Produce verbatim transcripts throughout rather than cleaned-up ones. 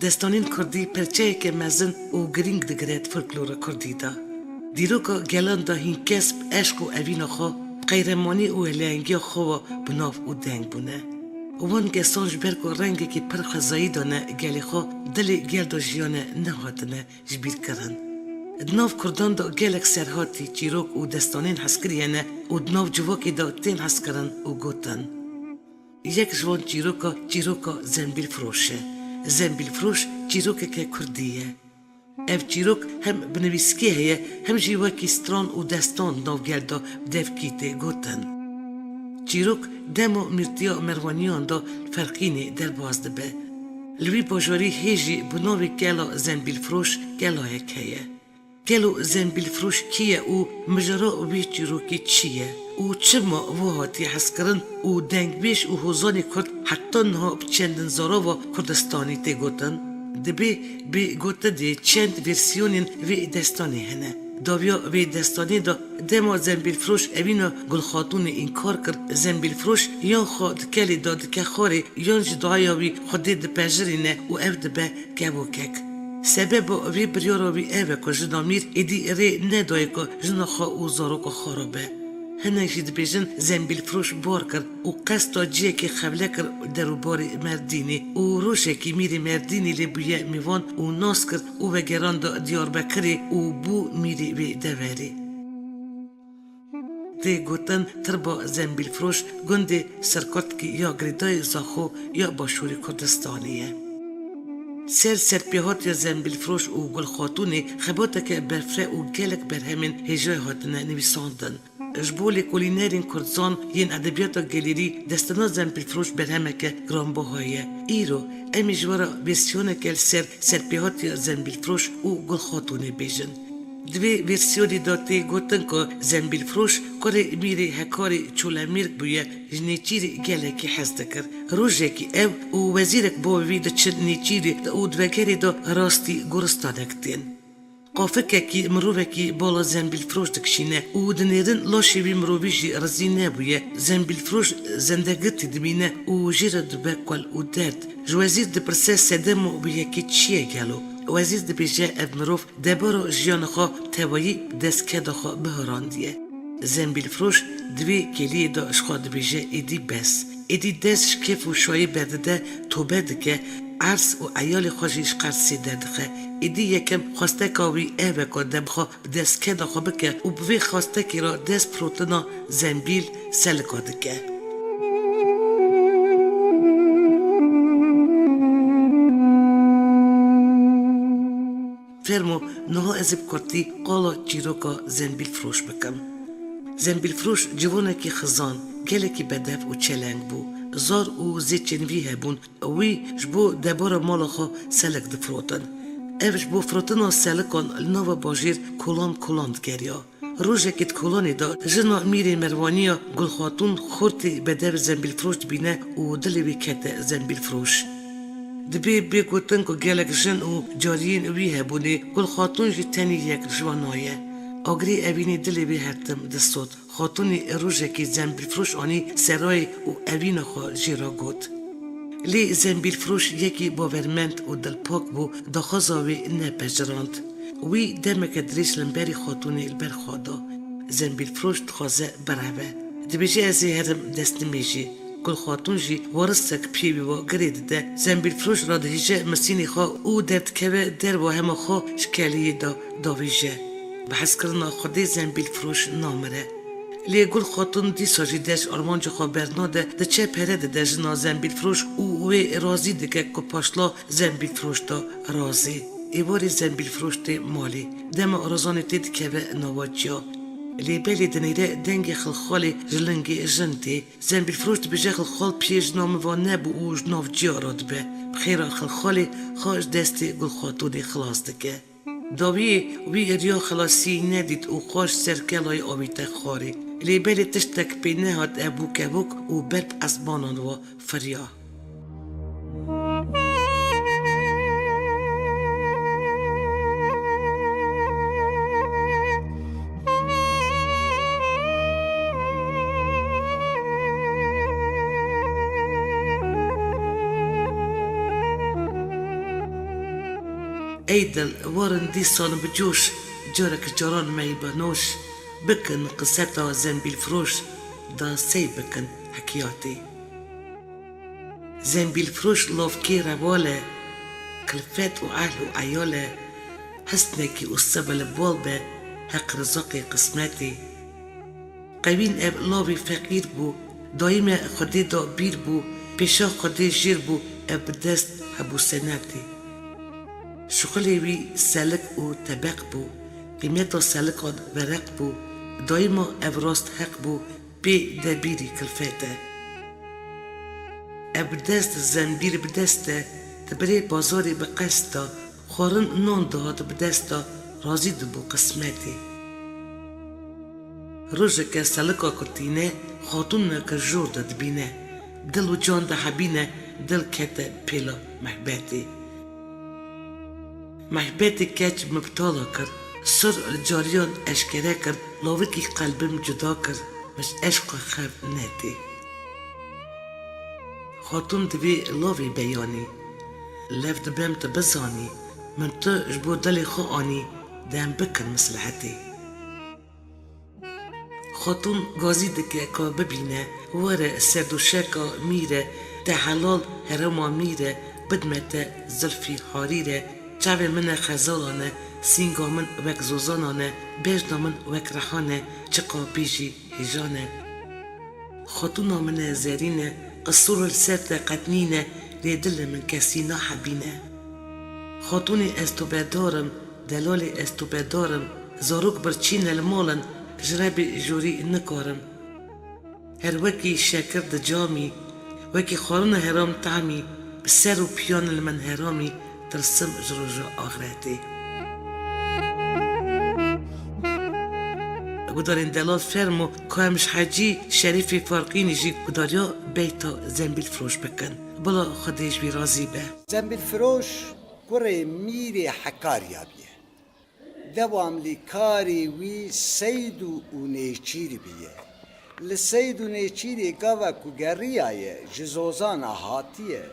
Destanên kurdî perçeyeke mezin û girîng digire di folklora kurdî de. Dîroka gelan de hîn kes bi eşq û evîna xwe, bi qeyremanî û helehengiya xwe ve bi nav û deng bûne. Wan kesan ji ber ku rengekî pir xwezayî dane gelê xwe, dilê gel de jiyane nehatine ji bîr kirin. Di nav kurdan de gelek serhatî, çîrok û destanên hezkirî hene û di nav civakê de tên hezkirin û gotin. Yek ji van çîroka, çîroka Zembîlfiroş e. Zembîlfiroş çîrokeke kurdî ye. Ev çîrok hem bi nivîskê heye, hem jî wekî stran û destan di nav gel de bi devkî tê gotin. Çîrok dema mîrtiya Merwaniyan de li Ferqînê derbas dibe. Li wî bajarî hê jî bi navê Kela Zembîlfiroş kelayek heye. Gelo Zembîlfiroş kî ye û mijara wî çîrokî çi ye? Û çima wiha hatiye hezkirin û dengbêj û hozanê kurd heta niha bi çendin zarava Kurdistanî tê gotin? Dibê bê gotinê çend versiyonên vê destanê hene. Dawiya vê destanê de dema Zembîlfiroş evîna Gulxatûnê înkar kir, Zembîlfiroş yan xwe di kelê de dike xwarê, yan jî duaya wî Xwedê dipejirîne û ev dibe kevokek. Sebeba vê biryara wî ev e ku jina mîr êdî rê nedaye ku jina xwe û zaroka xwe re be. Hinek jî dibêjin Zembîlfiroş bar kir û qesta cihekê xewle kir derûbarê Merdînê û rojekî mîrê Merdînê lê bûye mêvan û nas kir û vegerand Diyarbekirê û bû mîrê vê deverê. Tê gotin tirba Zembîlfiroş gundê Sirkirtkî ya girêdayê Zaxo ya başûrê Kurdistanê ye. Ser serpêhatiya Zembîlfiroş û Gulxatûnê xebateke berfireh û gelek berhemên hêjayî hatine nivîsandin. Ji bo lêkolînerên kurdzan yên edebiyata gelêrî destana Zembîlfiroş berhemeke giranbaha ye. Îro em ê ji we re versiyoneke li ser serpêhatiya Zembîlfiroş û Gulxatûnê bêjin. Di vê versiyonê de tê gotin ku Zembîlfiroş kurê mîrê Hekarê Çolemêrg bûye, ji nêçîrê gelekî hez dikir. Rojekî ew û wezîrek bo wî diçin nêçîrê û di vegerê de rastî goristanek tên. Qafikekî mirovekî bala Zembîlfiroş dikişîne û dinêrin laşê wî mirovî jî rizî nebûye. Zembîlfiroş zendegirtî dimîne û jê re dibe kul û derd. Ji wezîr dipirse sedema wî yekê çi ye gelo? Wezîr dibêje ev mirov debara jiyana xwe tevayî bi dest keda xwe bihirandiye. Zembîlfiroş di vê kêliyê de ji xwe dibêje êdî bes. Êdî dest ji kêf û şayê berdide, tobe dike, erz û eyalê xwe jî ji qersê derdixe. Êdî yekem xwesteka wî ev e ku dem xwe bi dest keda xwe bike û bi vê xwestekê re dest firotina zembîl selika dike. Fermo, niha ez ê bi kurtî qala çîroka Zembîlfiroş bikim. Zembîlfiroş ciwanekî xizan, gelekî bedev û çeleng bû. Zar û zêçên wî hebûn, wî ji bo debara mala xwe selik difirotin. Ev ji bo firotina selikan li nava bajêr kolan kolan digeriya. Rojekê di kolanê de jina mîrê Merwaniya Gulxatûn xortê bedev Zembîlfiroş dibîne û dilê wî kete Zembîlfiroş. Dibê bê gotin ku gelek jin û cariyên wî hebûnê, Gulxatûn jî tenê yek ji wan ye. Agirê evînê dilê wî her tim disot. Xatûnê rojekê Zembîlfiroş anî serayê û evîna xwe jê re got. Lê Zembîlfiroş yekî bawermend û dilpak bû, daxwaza wê nepejirand. Wî demeke dirêj li hemberî Xatûnê li ber xwe da. Zembîlfiroş dixwaze bireve. Dibêje, ez ê herim destnimêjê. Gulxatûn jî warisek piyê wî ve girê dide, Zembîlfiroş radihêje misînê xwe û derdikeve derva hema xwe ji keliyê de davêje. Bi hezkirina Xwedê Zembîlfiroş namire. Lê Gulxatûn dîsa jî dest ji armanca xwe bernade, diçe pere dide jina Zembîlfiroş û wê razî dike ku paşla Zembîlfiroş de razê. Êvarê Zembîlfiroş tê malê. Dema Rozanê tê dikeve nava ciya. Lê belê dinêre dengê Xilxalê ji lingê jin tê. Zembîlfiroş dibêje, Xilxal piyê jina min va nebû û ji nav ciya re dibe. Bi xêra Xilxalê xwe ji destê Gulxatûnê xilas dike. Dawiyê wî riya xilasiyê nedît û xwe ji ser kelayê avîte xwarê. Lê belê tiştek pê nehat, ev bû kevok û ber bi esmanan ve firiya. Ey dil, werin dîsan bi coş, carek caran mey bi noş, bikin qiseta Zembîlfiroş, da sey bikin hekiyatê. Zembîlfiroş lavkê reval e, kilfet û ehl û eyal e, hisnekî û sibil bol be, heq rizaqê qismetê. Qewîn ev lavê feqîr bû, daîme Xwedê da bîr bû, pêşa Xwedê jêr bû, ev bi dest hebû senetê. Şixulê wî selik û tebeq bû, qîmeta selikan vereq bû, daîma ev rast heq bû, pê de bîrî kilfet e. Ev bi dest zembîl bi dest e, dibirê bazarê bi qesta, xwarin nan dihat bi desta, razî dibû qismetê. Rojeke selika ku tîne, xatûneke jor de dibîne, dil û can dihebîne, dil kete pêla mehbetê. Mehbetê keç min bi tala kir, sir li cariyan eşkere kir, lavikî qelbim cuda kir, min ji eşqa xev netê. Xatûn divê lavê beyanî, lev dibem tu bizanî, min tu ji bo dilê xwe anî, dem bikin mislihetê. Xatûn gazî dike ka bibîne, were serdûşeka mîr e, te helal herêma mîr e, bidme te zilfî harîr e, çavê min e xezalan e, sînga min wek zozanan e, bejna min wek rehan e, çiqa bêjî hêjan e. Xatûna min e zerîn e, qisûr li ser te qet nîne, lê dilê min kesî nahebîne. Xatûnê ez tobedar im, delalê ez tobedar im, zarok birçî ne li mal in, ji rebê jorî nikarim. Her wekî şekir di camî, wekî xwarina heram temî, bi ser û piyan li min heramî, tirsim ji roja axretê. Gudarên delal fermo, ku em ji Hecî Şerîfê Farqînî jî gudariya beyta Zembîlfiroş bikin. Bila Xwedê ji wî razî be. Zembîlfiroş kurê Mîrê Hekariya bûye. Dewamlîkarê wî seyd û, û nêçîr bûye. Li seyd û nêçîrê gava ku geriyaye, ji zozana hatiye.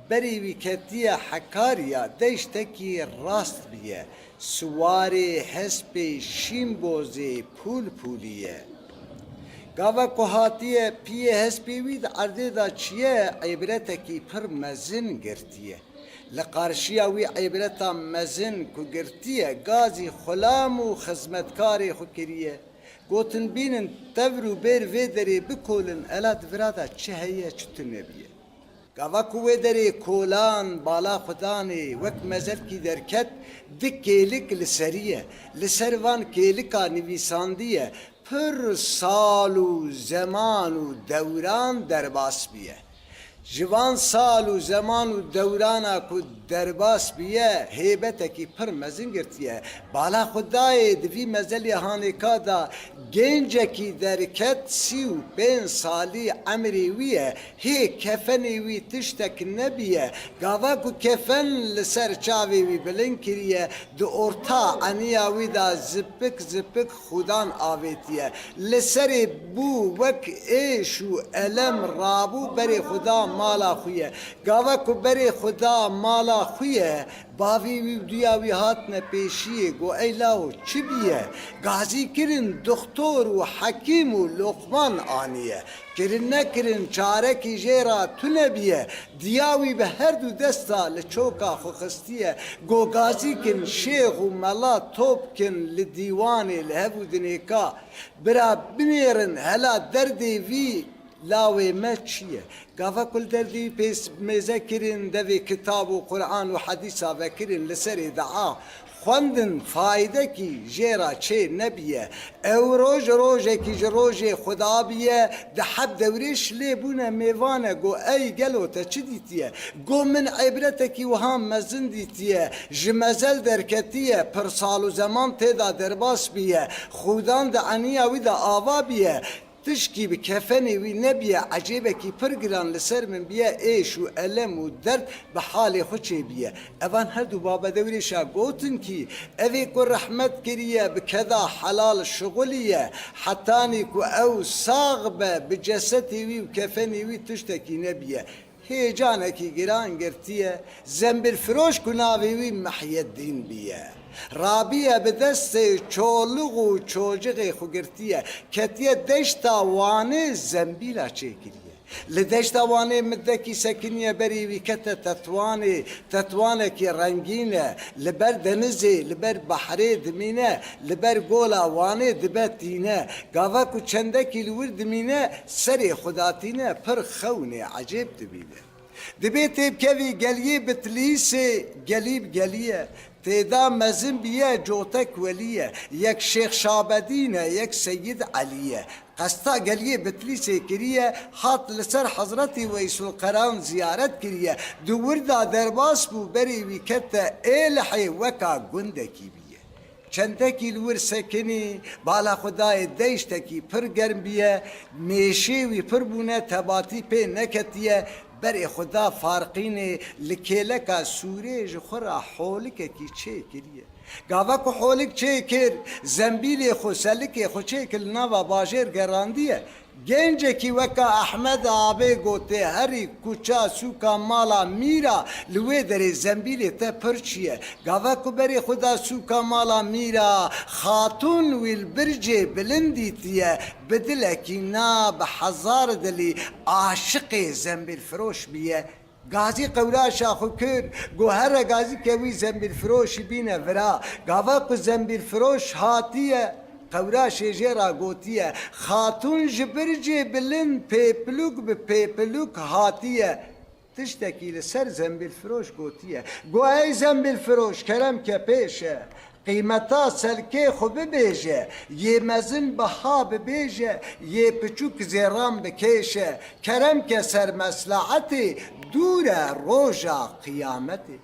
Berê wî ketiye Hekariya, deştekî rast bûye. Siwarê hespê şîmbozê pûl pûlî ye. Gava ku hatiye, piyê hespê wî di erdê de çiye, îbretekî pir mezin girtiye. Li qarşiya wî îbreta mezin ku girtiye, gazî xulam û xizmetkarê xwe kiriye. Gotin, bînin, tevr û bêr vê derê bikolin, ela di vira de çi heye, çi tune bûye. Gava ku wê derê kolan bala xwe danê, wek mezelkî derket, di kêlik li serî ye. Li ser van kêlika nivîsandiye, pir sal û zeman û dewran derbas bûye. Ji van sal û zeman û dewrana ku derbas bûye, hêbetekî pir mezin girtiye. Bala xwe dayê, di vî mezelê hanêka de gencekî derket, sî û pênc salî emrê wî ye. Hê kefenê wî tiştek nebiye. Gava ku kefen li ser çavê wî bilind kiriye, di orta eniya wî de zipik zipik xudan avêtiye. Li serê bû wek êş û elem rabû, berê xwe da mala xwe ye. Gava ku berê xwe da mala xwe ye, bavê wî û diya wî hatine pêşiyê, got, ey lawo, çi bûye? Gazî kirin, doxtor û hekîm û Loqman aniye. Kirin nekirin, çarekî jê re tune bûye. Diya wî bi her du desta li çoka xwe xistiye. Got, gazî kin, şêx û mela top kin li dîwanê, li hev û dinêka. Bira binêrin, hela derdê vî Lawê me çi ye? Gava ku li derdî pês mêze kirin, devê kitab û Quran û hedîsa vekirin, li serê dua xwendin, faydekî jê re çê nebiye. Ew roj rojekî ji rojê Xuda biye, di heb dewrêş lê bûne mêvane, go, ey gelo te çi dîtiye? Go, min îbretekî wiha mezin dîtiye, ji mezel derketiye, pir sal û zeman tê de derbas biye, xudan di eniya wî de ava biye. Tişkî bi kefenê wî nebiye, ecêbekî pir giran li ser min biye, êş û elem û derd bi halê xwe çêbiye. Evan her du babedewrêşa gotin kî, evê ku rehmet kiriye, bi keda helal şixuliye, hetanî ku ew sax be, bi cesetê wî û kefenê wî tiştekî nebiye. Hêcanekî giran girtiye, zembîlfiroş ku navê wî Mehyeddîn biye. Rabiye bi destê çolix û çocixê xwe girtiye, ketiye deşta Wanê, zembîla çêkiriye. Li deşta Wanê midekî sekiniye, berê wî kete Tetwanê, Tetwanekî rengîn e, li ber denizê, li ber behrê dimîne, li ber gola Wanê dibe tîne. Gava ku çendekî li wir dimîne, serê xwe datîne, pir xewnê ecêb dibîne. Dibê têbkevî geliyê Bitlîsê, gelî bi gelî ye. Têda mezin biye, cotek welî ye. Yek Şêx Şabedîn e, yek Seyîd Elî ye. Qesta geliyê Bitlîsê kiriye, hat li ser Hezretî Weysulqeran ziyaret kiriye. Di wir de derbas bû, berê wî kete Êlihê, weka gundekî bîye. Çendekî li wir sekinî, bala xwe dayê deştekî pir germ biye, mêşê wî pir bûne, tebatî pê neketiye, berê xwe da Farqînê, li kêleka sûrê ji xwe re holikekî çêkiriye. Gava ku holik çêkir, zembîlê xwe, selikê xwe çêkir, li nava bajêr gerandiye. Gencekî weka Ehmed Abê gotê, herî kuça sûka mala Mîra, li wê derê zembîlê te pir çi ye? Gava ku berê xwe da sûka mala Mîra, xatûn wî li bircê bilind dîtiye, bi dilekî na, bi hezar dilî aşiqê zembîlfiroş biye. Gazî qewraşa xwe kir, got, here gazî kewî zembîlfiroşî bîne vira. Gava ku zembîlfiroş hatiye, qewraşê jê re gotiye, xatûn ji bircê bilind pêpilûk bi pêpilûk hatiye. Tiştekî li ser zembîlfiroş gotiye. Got, ey zembîlfiroş, kerem ke pêş e. Qîmeta selkê xwe bibêje, yê mezin biha bibêje, yê piçûk zêran bikêşe, kerem ke ser meslehetê, dûr e roja qiyametê.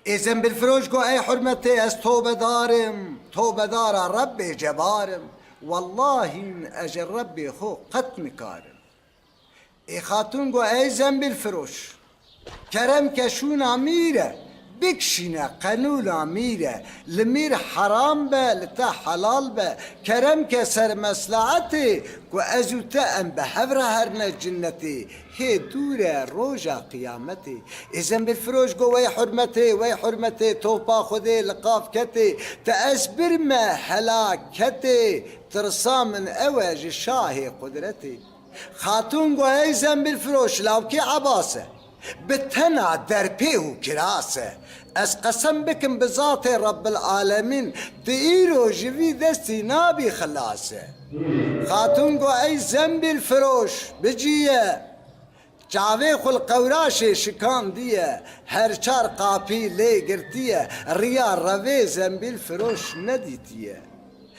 Ê zembîlfiroş got, ey hurmetê, ez tobedar im, tobedara Rebbê Cebar im, wellahîn ez ji Rebbê xwe qet nikarim. Ê xatûn got, ey zembîlfiroş, kerem ke şûna mîr e, bikişîne qenûla mîr e, li mîr heram be, li te helal be, kerem ke ser meslehetê, ku ez û te em bi hev re herne cinnetê, hê dûr e roja qiyametê. Ê zembîlfiroş got, wey hurmetê, wey hurmetê, topa Xwedê li qav ketê, te ez birme helaketê, tirsa min ew e ji şahê qudretê. Xatûn got, ey zembîlfiroş, lawkê Ebas e, bi tena derpêh û kiras e. Ez qesem bikim bi zatê Rebbil Alemîn, di îro ji vî destî nabî xilas e. Xatûn got, ey zembîlfiroş, biciye. Çavê xwe li qewraşê şikandiye, her çar qapî lê girtiye, riya revê zembîlfiroş nedîtiye.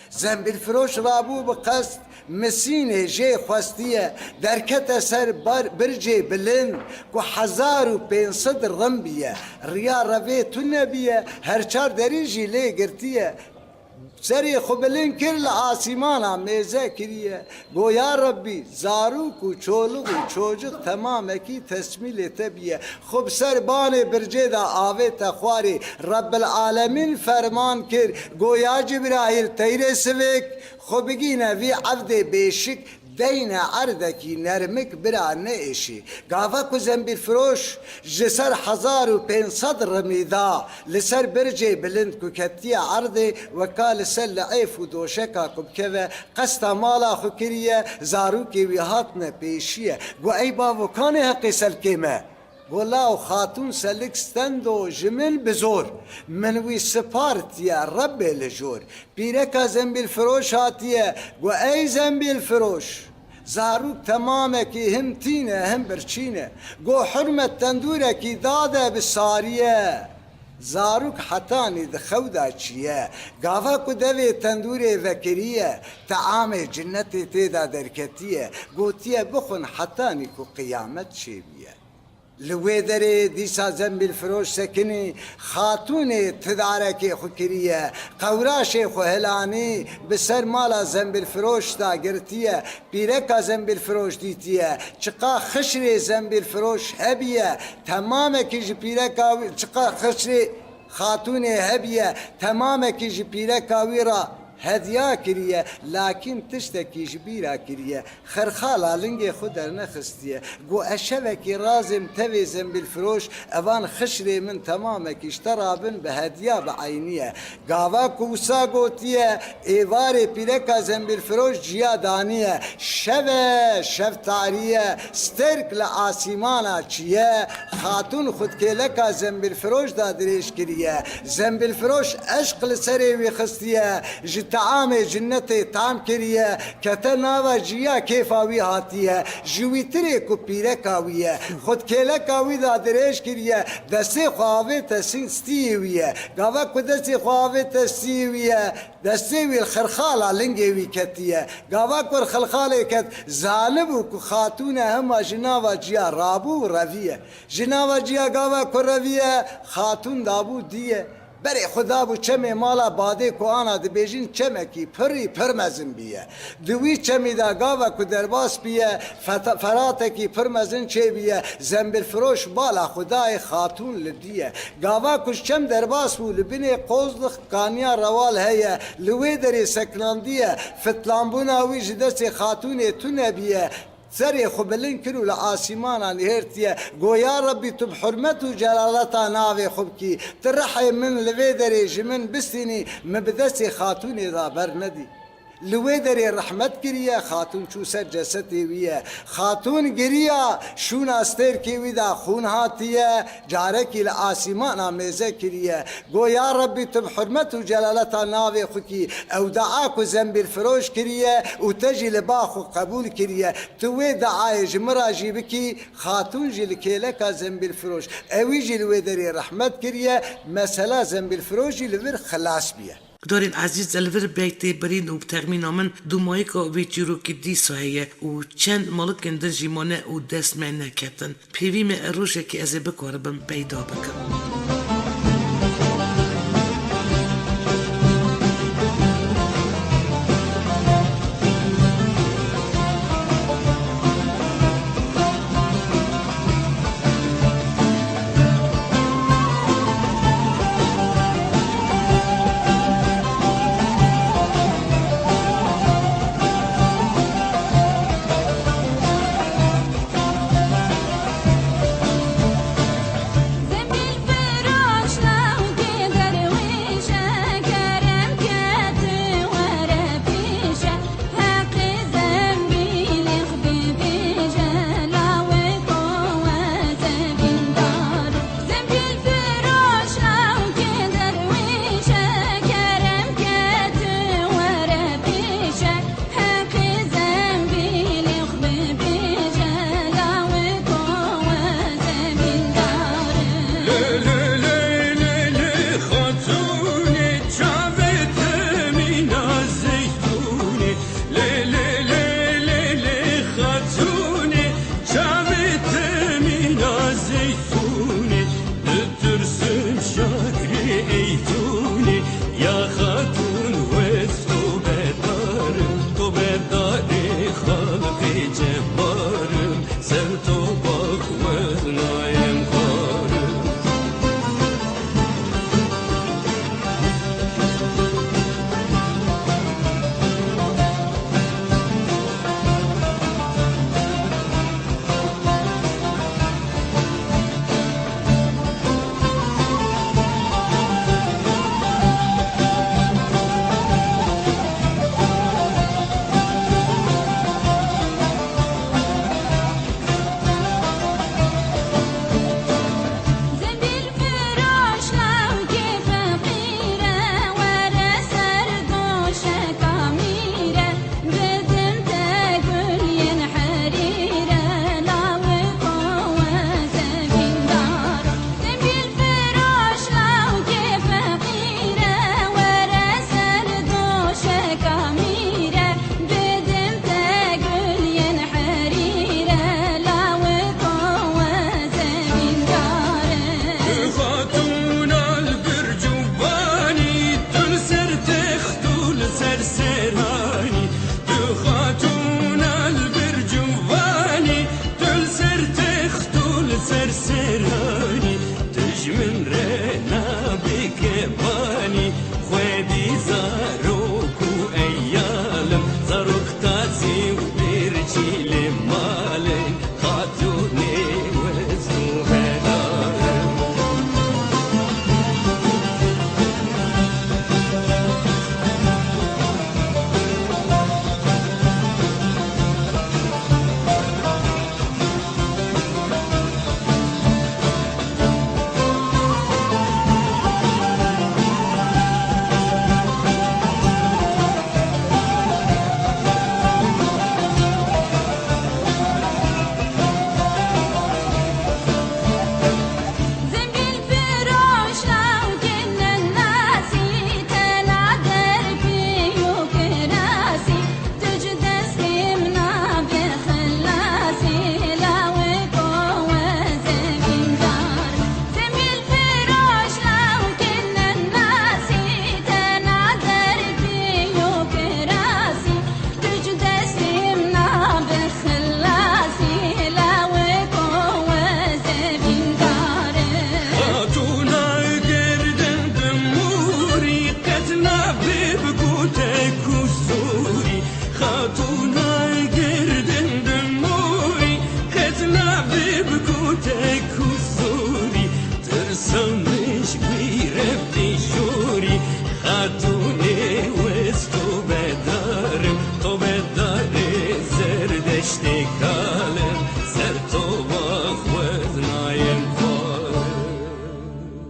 Zembîlfiroş rabû bi qest, misînê jê xwestiye, derkete ser bar-, bircê bilind, ku hezar û pênc sed rim biye, riya revê tune biye, her çar derî jî lê girtiye. Serê xwe bilind kir, li asîmana mêze kiriye. Go, ya Rebbî, zarok û çolix û çocix temamekî tesmîlê te biye. Xwe bi ser banê bircê de avête xwarê. Rebbil Alemîn ferman kir, go, ya Cibrayîl, teyrê sivik, xwe bigîne vî evdê bêşik, deyne erdekî nermik, bira neêşî. Gava ku zembîlfiroş ji ser hezar û pênc sed rimî da, li ser bircê bilind ku ketiye erdê, weka li ser li'êf û doşeka ku bikeve, qesta mala xwe kiriye, zarokê wî hatine pêşiye. Got, ey bavo, kanê heqê selkê me? Go, law, xatûn selik stendo ji min bi zor. Min wî sipartiye Rebbê li jor. Pîreka zembîlfiroş hatiye, go, ey zembîlfiroş, Zarok temamekî him tîn e, him birçîn e. Go hurmet tendûrekî dade bi sarî ye. Zarok hetanî di xew de çî ye. Gava ku devê tendûrê vekirî ye, teamê cinnetê tê de derketî ye. Gotiye, bixwin hetanî ku qiyamet çêbî ye. Li wê derê dîsa zembîlfiroş sekinî, xatûnê tidarekê xwe kiriye, qewraşê xwe hilanî, bi ser mala zembîlfiroş de girtiye, pîreka zembîlfiroş dîtiye, çiqa xişrê zembîlfiroş hebiye, temamekî ji pîreka wî, çiqa xişrê xatûnê hebiye, temamekî ji pîreka wî re hediya kiriye, lakîn tiştekî ji bîra kiriye. Xerxala lingê xwe dernexistiye. Got, ez şevekî razêm tevê zembîlfiroş, evan xişrê min temamekî ji te rabin bi hediya bi eynî ye. Gava ku wisa gotiye, êvarê pîreka zembîlfiroş ciya daniye. Şev e, şev tarî ye, sterk li asîmana çiye, xatûn xwe di kêleka zembîlfiroş de dirêj kiriye. Zembîlfiroş eşq li serê wî xistiye, ji teamê cinnetê tam kiriye, kete nava ciya kêfa wî hatiye, ji wî tirê ku pîreka wî ye. Xwe di kêleka wî de dirêj kiriye, destê xwe avête sî-, stiyê wî ye. Gava ku destê xwe avête stiyê wî ye, destê wî li xirxala lingê wî ketiye. Gava ku li xirxalê ket, zanibû ku xatûn e, hema ji nava ciya rabû û reviye. Ji nava ciya gava ku reviye, xatûn dabû diye. Berê xwe dabû çemê mala badê ku ana dibêjin çemekî pirî pir mezin bîye. Di wî çemî de gava ku derbas bîye, feta-, feratekî pir mezin çêbîye, zembîlfiroş bala xwe dayê xatûn li dî ye. Gava ku ji çem derbas bû, li binê qozlix kaniya rewal heye, li wê derê sekinandiye, fitlanbûna wî ji destê xatûnê tune bîye. Serê xwe bilind kir û li asîmana nihêrtiye. Got, ya Rebbî, tu bi hurmet û celaleta navê xwe bikî. Tu rihê min li vê derê ji min bistînî, min bi destê xatûnê de bernedî. Li wê derê rehmet kiriye, xatûn çû ser cesetê wî ye. Xatûn giriya, şûna stêrkê wî de xûn hatiye, carekî li asîmana mêze kiriye. Got, ya Rebbî, tu bi hurmet û celaleta navê xwe kî, ew dua ku zembîlfiroş kiriye û te jî li ba xwe qebûl kiriye. Tu wê duayê ji min re jî bikî, xatûn jî li kêleka zembîlfiroş. Ewî jî li wê derê rehmet kiriye, mesela zembîlfiroş jî li vir xilas bûye. Gudarên ezîz, ez li vir beg tê birîn û bi texmîna min dûmayîka vê çîrokê dîsa heye û çend malikên din jî mane û dest me neketin. Pêvî me rojekê ez ê bikaribim peyda bikim. Ser seranî tu ji min re nabike banî, xwedî zarok û eyalim, zarok tazî û birçî li mal in, xatûnê west û bedar in. Xatûna gerden bi morî, qet nabe bi gotek û zorî. Xatûna gerden bi morî, qet nabe bi gotek û zorî. Tirsa min ji wî re tê jorî, xatûnê west û bedar in, to bedarê zerdeştê kal in, ser to va xwez nayên xwar.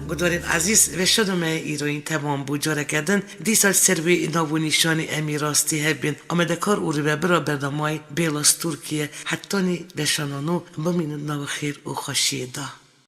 Guhdarên ezîz, weşana me îroyîn temam bû. Careke din dîsa li ser wê nav û nîşanê em ê rastî hev bên. Amadekar û rêvebira bernamayê Bêla Stûrkî ye. Hetanî weşana nû bimînin nav xêr û xweşiyê de.